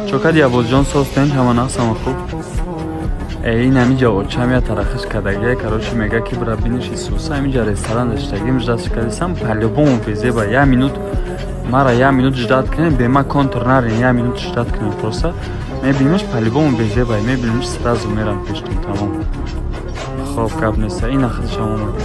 Чокади Абозҷон состен, ҳама нақс, ҳама хуб. Ин ҳамиҷа очам я тарахиш кардагия, короче мега ки бира биниши суса, ҳамиҷа ресторан доштагим, ждать кардисам, по-любому безеба. Я минут мара я минут ждать кунем, бема контур нарин, я минут ждать кунем просто. Мебинимаш по-любому безеба, мебинимаш сразу мерам пештон, тамом. Хоб гап нест, ин ахиршам омад.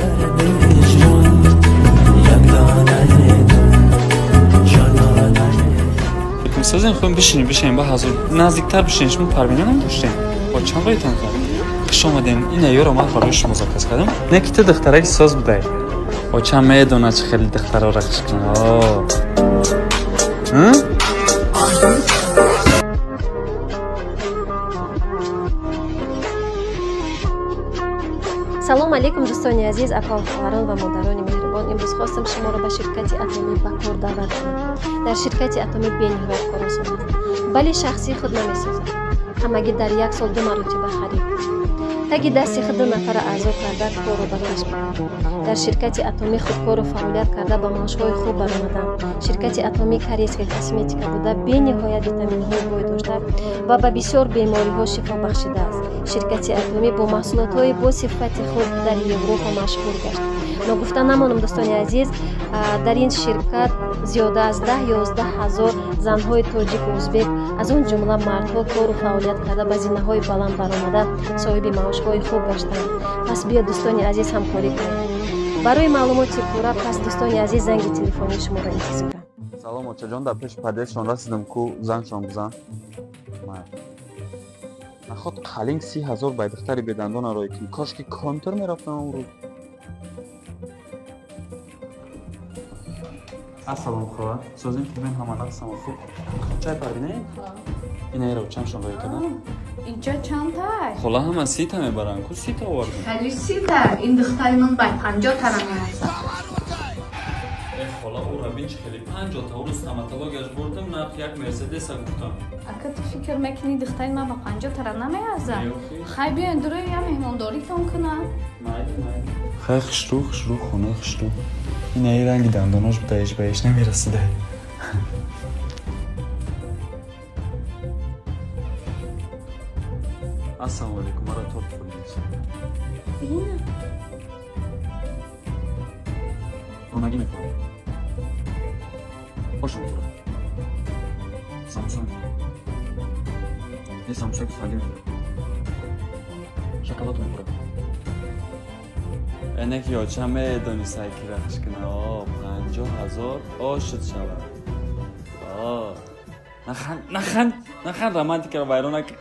Созен хуем бишинем, бишинем, ба ҳазур наздиктар бишинем, шумо Парвина намедоштем. Бо чанд ройтан кард? Хуш омадем. Ина ёро ман барои шумо заказ кардам. Не ки ту духтараки соз будай. Очам медонад чӣ хеле духтароро хуш кунад. Салом алейкум, дӯстони азиз, апа, хоҳарон ва модарони меҳрубон. Имрӯз хостам шуморо ба ширкати Атомӣ ба кор даъват кунам. Дар ширкати Атомӣ бениҳоят кор осон аст, вале шахсии худ намесозад. Ҳамагӣ дар як сол 2 маротиба харид. Таги дасти худ 2 нафара аъзо карда корро ба пеш бурд. Дар ширкати Атомӣ худкору фаъолият карда ба маошҳои хуб баромадам. Ширкати Атомӣ корейская косметика буда, бениҳоят витаминҳои бой дошта ва ба бисёр бемориҳо шифо бахшидааст. Ширкати Атомӣ бо маҳсулотҳои бо сифати хуб дар Европа машҳур гашт. Ногуфта намонам, дӯстони азиз, дар ин ширкат зиёда аз 10-11 ҳазор занҳои тоҷику узбек, аз он ҷумла мардҳо кору фаъолият карда ба зинаҳои баланд баромада соҳиби маошҳои хуб гаштанд. Пас биё, дӯстони азиз, ҳамкорӣ кунем. Барои маълумоти пурра пас, дӯстони азиз, занги телефонии шуморо интизорам. Салом, очаҷон, дар пеши подъездшон расидам, ку зангшон бизан. Наход қалинг 30 ҳазор бай духтари бедандона рой кунӣ. Кош ки контур мерафтам он рӯз. Ассалом, хоҳар. Созем хубен, ҳама нақс, ҳама хуб. Чай Парвина? Ина эро чамшон рой кардам. Инҷа чандта? Хола ҳама 30 та мебаранд. Ку 30 та овардам. Хали 30 та. Ин духтари ман бай 50 та меарзад. Э хола, ӯ бин чӣ хеле 50 та ӯ стоматологияш бурдам, нарх як Мерседеса гуфтам. Ака ту фикр мекунӣ духтари ман ба 50 тара намеарзад? Хай биён дурои я меҳмондоритон кунам. Майли, майли. Хай хушрӯ, хушрӯ, хона хушрӯ. Ина и ранги дандонош буда, ҳеҷ ба ҳеҷ намерасида. Ассалому алейкум, мара торт хӯрдед. Ина. Донагӣ мехӯрам. Ош мехӯрам. Самбуса мехӯрам. Не самбуса гӯсфандӣ мехӯрам. Шоколад мехӯрам. Энеки очам медони сайки рахш кунад. 50 ҳазор ошуд шавад. Нахан, нахан, нахан, романтикаро вайрон накун.